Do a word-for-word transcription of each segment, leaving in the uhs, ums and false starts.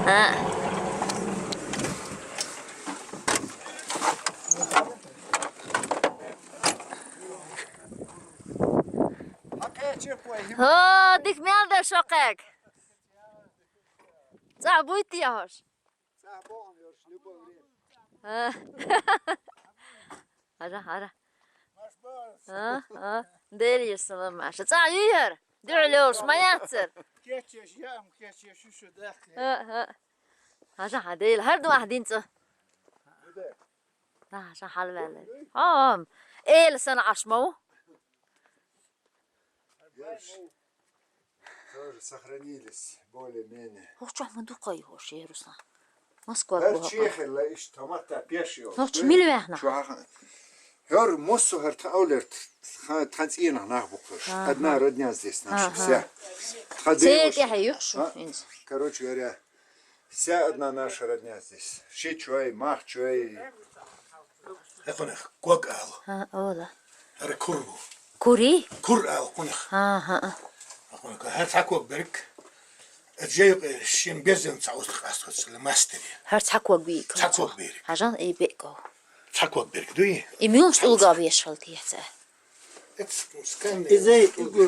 А. О, дика мел дар шо кхаьг. ЦӀа буй те хьош? А. Хьажа, хьажа. А, а. Дели салам, Маша. ЦӀа юй хӀара? Дуьхьал йолуш ма яцара. Кечеш, яам кечеш, шу шу дахки. А, а. Хьажа, хьа дела. ХӀара ду ахь дин цӀа. Да, ша хьалаваьлла. Хьо, эла санна Ӏаш ма ву. Тоже сохранились более-менее. Хьо чохь ма дукха йохуш, Руслан. Москва Дар боху. Чехилла иштта, томатта пеш йолуш. Нохча мила ваьхна? Чохь ха-, хӀор муссу хӀар тхан овлер, тхан, тхан цӀенах нах бу кхуш. Ага. Одна родня здесь наша, ага, вся. Тхан Церан девушка. ТӀехьа юхуш А? Инза. Короче говоря, Вся одна наша родня здесь. Ши чой, мах чой. Хьекъунах ког ала. ХӀа, ола. ХӀара кур бу. Кури? Кур ала кхунах. ХӀа, хӀа. Хьекъунах хӀара цхьа ког берг. Эт жайкъе шин безен цхьа усту къастхуц, ла мастери. ХӀара цхьа ког бийк. Цхьа ког берг. Хьажан и бекъо. Цхьа ког берг дуй? И мюнш тӀулга веш хал тиеца. Иза угу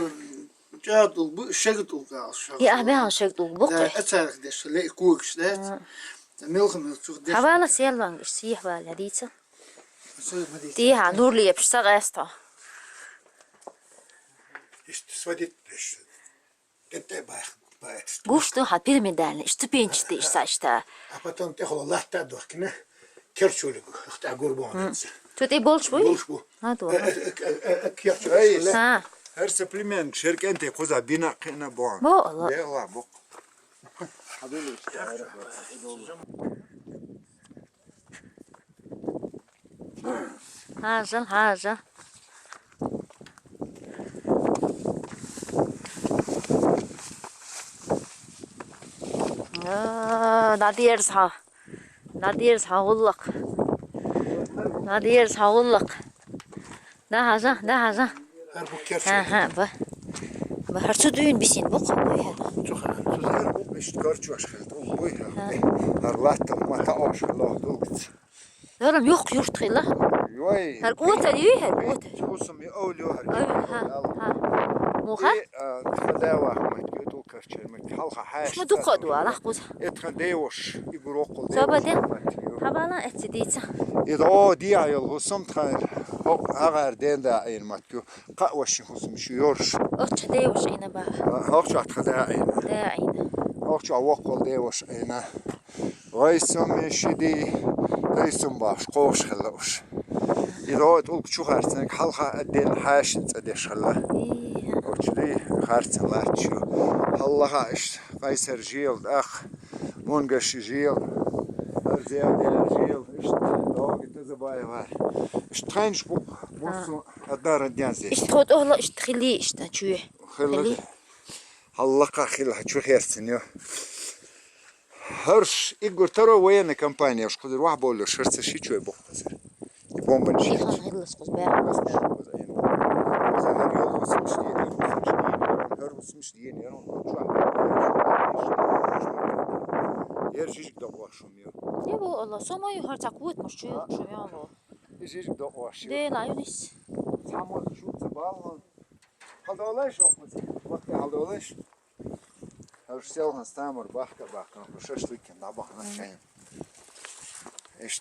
чӀа тӀулг бу, шега тӀулг ала шаьш. И ахь бехьан шега тӀулг бу кхе. Эцарах деш лей когаш дац. Милха милчух деш. Хьавала сел ванг, иш сиех вала, дийца. Тиха, нур лепаш, са гӀесто. Иштта сводить деш. ТӀе-тӀе бах, бах. Гуш ду хьан пирамидальный, ступенчатый, иш са иштта. А потом тӀехула латта дохкина, керчулиг, хта гурбон дац. Цу тӀе болуш буй? Болуш бу. А, ду. Э, э, э, э, э, керчулиг. Ай, шула. Ха. ХӀар са племянник шеркӀенте кхуза бина кхина бон. Бо, Алла. Бе, Алла, бо. Хьажал, хьажал. Э, надеюсь, хьа. Надеюсь, хьа, гӀуллакх. Надеюсь, хьа, гӀуллакх. Да, хьажа, да, хьажа. ХӀар бу керчу. Ха, ха, ба. Ба, хӀар цу дуьйна бисин бу, кхо буй хӀара. Цу хана, цу хӀар бу, иштта корчош хилла, тӀулг буй хӀара. Ха. ХӀар латта ма таӀош хилла, тӀулгаца. Ярам юхк юрт хилла. Йой. ХӀар кӀотар юй, хӀар кӀотар. Хусум и овлю хӀар. Ой, ха, ха. Муха? И, а, тха дава хӀамат, ю тӀулг карчар, мат хьалха хьаьш. Шма дукха ду, алахь куза. Э, тхан девош, и гуроккул девош. Собаде? Хьабала эцци дийца. И до диа йол хусум тхан, хо, агар ден да айн мат ю. Кхаъ вашин хӀусам шу йорш. Орча деваш айна баха. Орча тха да айна. Да айна. Орча воккхал деваш айна. Гайсум шиди, гайсум баш, кхош хилла уш. И роет улк чухарцнаг, хьалха отдельно хьашин цӀа деш хилла. Ийя. Орча ди харцан лаччу. Хьаллаха иш, гайсар жил, ах, мунгаш жил. Арзия дер жил, иш, доги тазабаева. Иш тхайнш бу, бусу. Одна родня здесь. Ишт хот охла, ишт хили, ишт чуе. Хили. Хили. Аллаха хили, чу херцин ё. Харш, игур таро военная компания, уж кудыр вах боллер, шерца ши чуе бок кудыр. И бомбан ши. Ихан хилас куз бя. Бас бя куз айн. Куз айн ё, куз мишни, куз мишни, куз мишни, ё, куз мишни. Ер жижиг да башум ё. Не бу Алла, сомаю харца кут муш чуе, шо ё. И жижиг да баш ё. Де, на, Юнис. Самот шутца балган. Хьалдолаш, охмац. Вахта хьалдолаш. Хьалш селхан стамар бахка бахкан, шашлык кем, набахна чайм.